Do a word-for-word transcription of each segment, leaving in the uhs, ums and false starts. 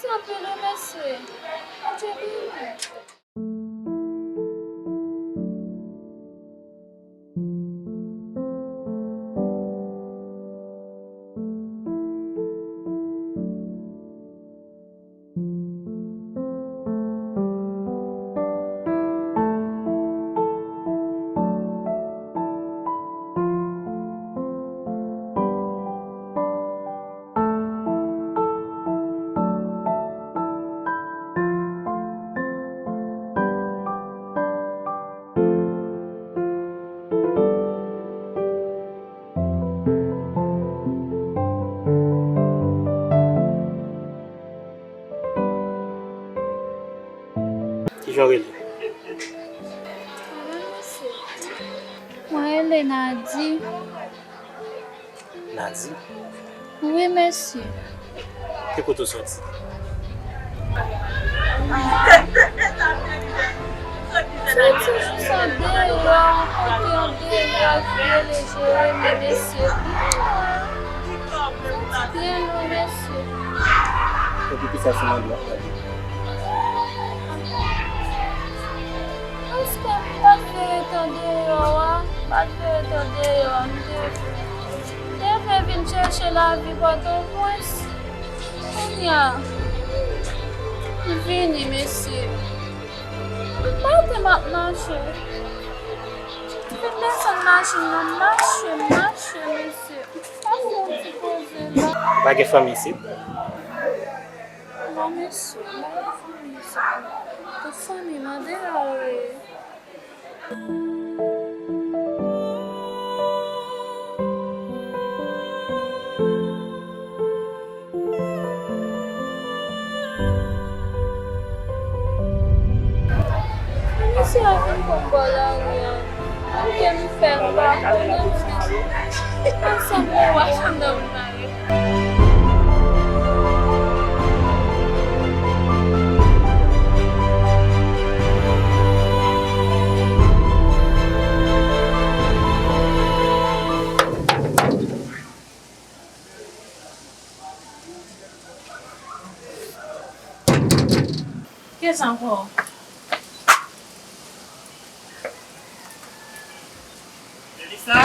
Mèsi anpil wi mesye. Bondye beni. Kijan w rele? Mwen rele Nadi. Nadi? Wi, mesye. Ki kote w soti? Soti jis andeyò, kote andeyò, vye lejere, men mesye. Soti byen lwen, mesye. Epi kisa se mande w ap mande? Èske m pa t vle ret andeyò a? M pa t vle ret andeyò a, m te, m te vle vin chèche lavi Pòtoprens. Kounye a, m vini, mesye. Kote m ap mache? M vin desann machin nan, m mache, m mache, mesye. M pa fè yon ti poze la. Pa gen fanmi isit? Non, mesye, m pa gen fanmi isit. Tout fanmi m andeyò yo ye. Misye a vin pran m bò lari a. Ann ke m fè m pa konnen, men ansanm nou w ap nan m mare. Kiyès ankò? Melissa?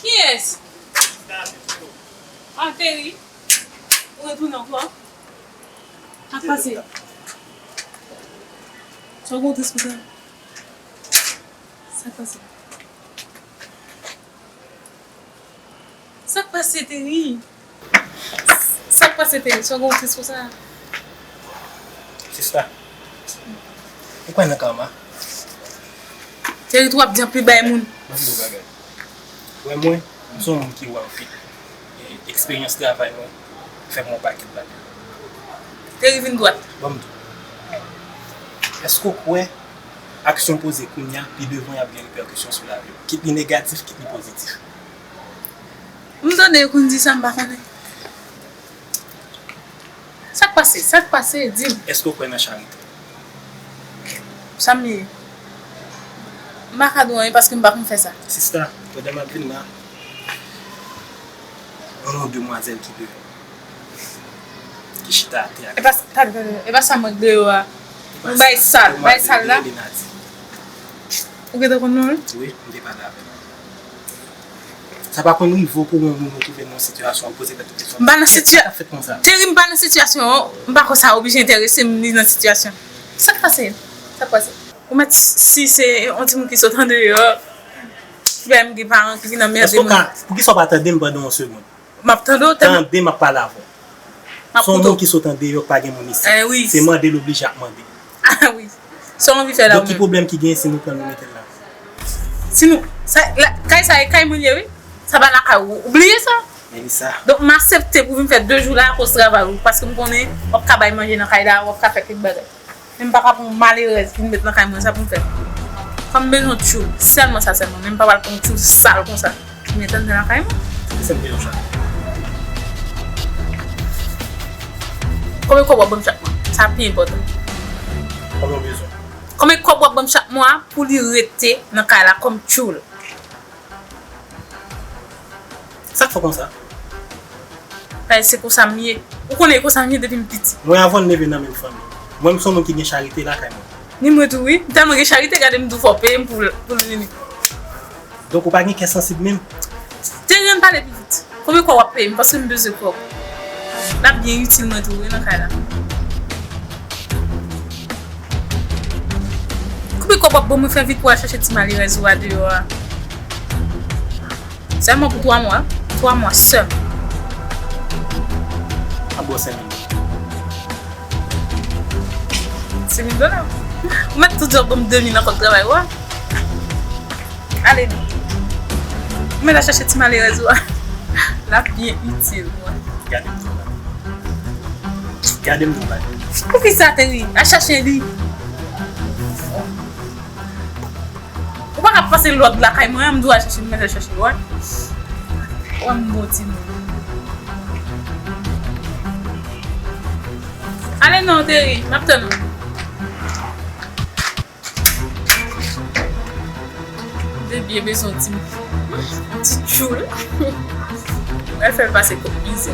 Kiyès? Melissa, se Tito. Ah, Terry. Ou retounen ankò? Sa k pase? Sa w gen w tris konsa? Sa k pase? Sa k pase, Terry? Sa k pase, Terry? Sa w gen w tris konsa? Sista, ou kwè nan karma? Terry, tou ap di anpil bay moun. Ban m di w bagay. Wè mwen, m se yon moun ki wè anpil. E eksperyans travay mwen fè m wè yon pakèt bagay. Terry, vin dwat. Ban m di w. Èske w kwè aksyon w poze kounye a, pi devan y ap gen repèkisyon sou lavi w, kit li negatif, kit li pozitif? M tande yo konn di sa, m pa konnen. Sa k pase? Sa k pase? Di m. Èske w kwè nan charite? Sa m ye? M pa ka di w anyen paske m pa konn fè sa. Sista, pandan m ap vin la, yon demwazèl ki deyò, ki chita atè a. E pa, tande, tande, e pa sa m wè k deyò a. Yon bagay sal, bagay sal la. Ou gentan konn non l? Wi, m te pale avè l. Sa pa konn rive w pou yon moun retwouve nan yon sitiyasyon, ap poze tèt ou kesyon. M pa nan sitiyasyon. Sa k ap fèt konsa? Terry, m pa nan sitiyasyon an, m pa kwè sa oblije enterese m li nan sitiyasyon. Sa k pase? Sa k pase? Ou mèt si se yon timoun ki sot andeyò, ki bay m gen paran ki vin anmède mwen. Èske w ka, poukisa w pa tande m pandan yon segonn? M ap tande w tèlman. Tande, m ap pale avè w. M ap koute w. Se yon moun ki sot andeyò, pa gen moun isit. Eh wi. Se mande l oblije ap mande. Ah wi. Sa w anvi fè la ou menm? Donk, ki pwoblèm ki genyen si nou pran l nou mete l la? Si nou, sa, la, kay sa e kay mwen li ye wi. Sa pa lakay ou. Ou bliye sa? Melissa. Donk, m aksepte pou vin fè de jou la akoz travay ou, paske m konnen w ap ka bay manje nan kay la, w ap ka fè kèk bagay. Men m pa ka pran yon malerèz vin met nan kay mwen, sa pou m fè? Fò m bezwen tchoul, sèlman sa sèlman, men m pa pral pran yon tchoul sal konsa pou m met anndan lakay mwen. Kisa m bezwen chak mwa? Konbyen kòb w ap ban m chak mwa? Sa pi enpòtan. Konbyen w bezwen? Konbyen kòb w ap ban m chak mwa pou li rete nan kay la kòm tchoul? Sa k fè w konsa? Paske se konsa m ye. Ou konnen e konsa m ye depi m piti. Mwen, avan n leve nan menm fanmi. Mwen, m se yon moun ki gen charite lakay mwen. Ni mwen tou, wi. M tèlman gen charite, gade m tou fò peye m pou, pou l vini. Donk, ou pa gen kè sansib menm? Terry, ann pale pi vit. Konbyen kòb w ap peye m? Paske m bezwen kòb. L ap byen itil mwen tou, wi, nan kay la. Konbyen kòb w ap ban mwen fè vit pou al chache ti malerèz ou a deyò a? Sèlman pou twa mwa, twa mwa sèlman. Ap ba w senk mil. Senk mil dola? Ou mèt tou djòb ban m de mil nan kòb travay ou a. Ale non. Ou mèt al chache ti malerèz ou a. L ap byen itil mwen. Gade m tou la. Gade m tou la. Poukisa, Terry? Al chache li. Ou pa ka pase lòd lakay mwen, m di w al chache, m mèt al chache l, wè. Wè m bon timoun. Ale non, Terry, m ap tann ou. M te byen bezwen yon ti, ti tchoul. Mwen fè l pase kot mizè.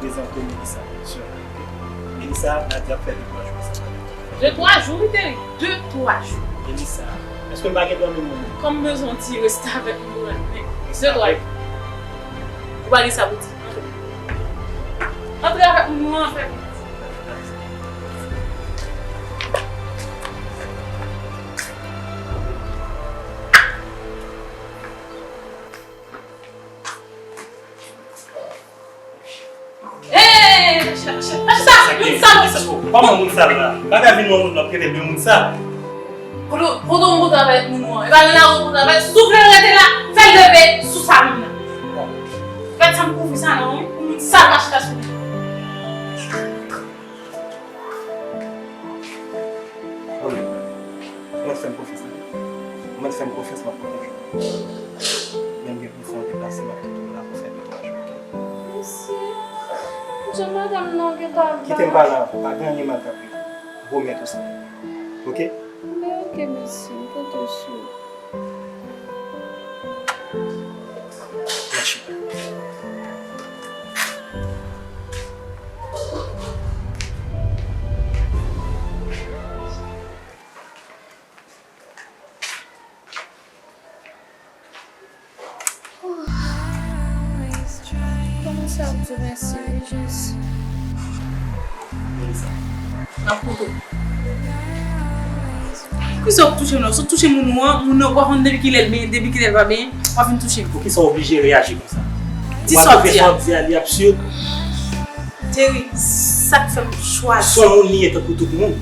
Prezante Melissa, byen si. Melissa, Nadia ap fè de twa jou ansanm avè l. De twa jou, wi, Terry. De twa jou. Melissa, èske m pa gen dwa menm moun? Kòm m bezwen yon ti restavèk moun nan, men de twa jou. Ou pa gen sa pou di. Antre avèk moun nan, fè vit. Hey, Machi, Machi, Machi, sa, moun sal. Kòman moun sal la? Bagay vin nan moun nan, trete de moun sal. Kote, kote w kontre avèk moun ou an? E pa nan lari w kontre avèk, si w vle rete la, fè l leve sou salon nan. Gad sa m kouvri sa non, wi, pou moun sal Machi ta sou li. Ou mèt fè m konfyans, tande. Ou mèt fè m konfyans, m ap pwoteje w. Men m gen pou m fè yon deplase, m ap kite w la pou fè de twa jou, oke? Mesye, jan madanm nan gentan ap ba. Kite m pale avè w, pa gen anyen mal k ap rive. Gwo mèt ou se. Oke? Men oke, mesye, m konte sou ou. Machi. Kòman sa ap di mèsi, wi, Jezi. N ap koute w. Poukisa w ap touche moun nan? Si w touche moun ou an, moun nan ou pa konn depi kilè l benyen, depi kilè l pa benyen, w ap vin touche l. Poukisa w oblije reyaji konsa? Di sa w ap di a. Ou pa twouve sa w ap di a, li absid? Terry, sa k fè m chwazi. Se yon moun li ye tankou tout moun.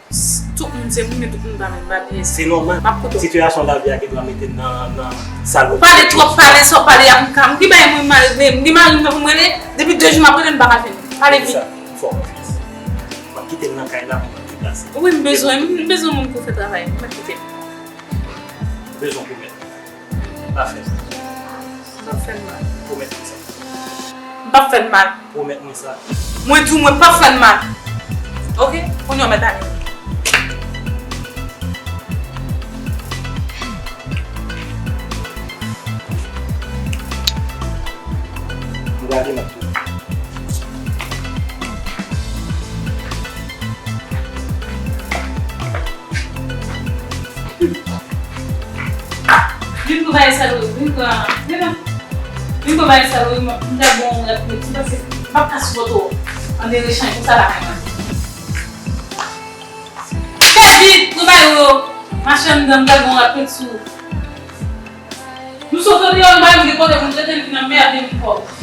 S-, tout moun Se mwen, men tout moun pa menm, pa bliye sa. Se nòmal. M ap koute w. Sitiyasyon lavi a gen dwa mete n nan, nan salopri. Ou pale twòp, pale sa w pale a m ka. M gen bagay mwen mal regle, m gen mari m nan pou m rele. Depi de jou m ap rele, m pa ka jwenn ou. Pale vit. Fò konfyans. M ap kite l nan kay la pou mwen deplase. Wi, m bezwen, m bezwen moun pou fè travay. M ap kite l. Bezwen pwomèt. Pa fè. M p ap fè l mal. Pwomèt mwen sa. M p ap fè l mal. Pwomèt mwen sa. Mwen di w mwen p ap fè l mal. Oke? Kounye a w mèt ale. M prale, m ap tounen. Vin pou bagay sa yo, vin pran, vin la. Vin pou bagay sa yo, m ta bon rad pou ti paske m p ap ka sipòte w. An de rechanj pou sa lakay mwen. Fè vit pou bagay yo. Mache anndan, m ta bon rad pou sou. Nou sot deyò, nou pa menm gen kote pou n rete, nou vin anmède nou kò.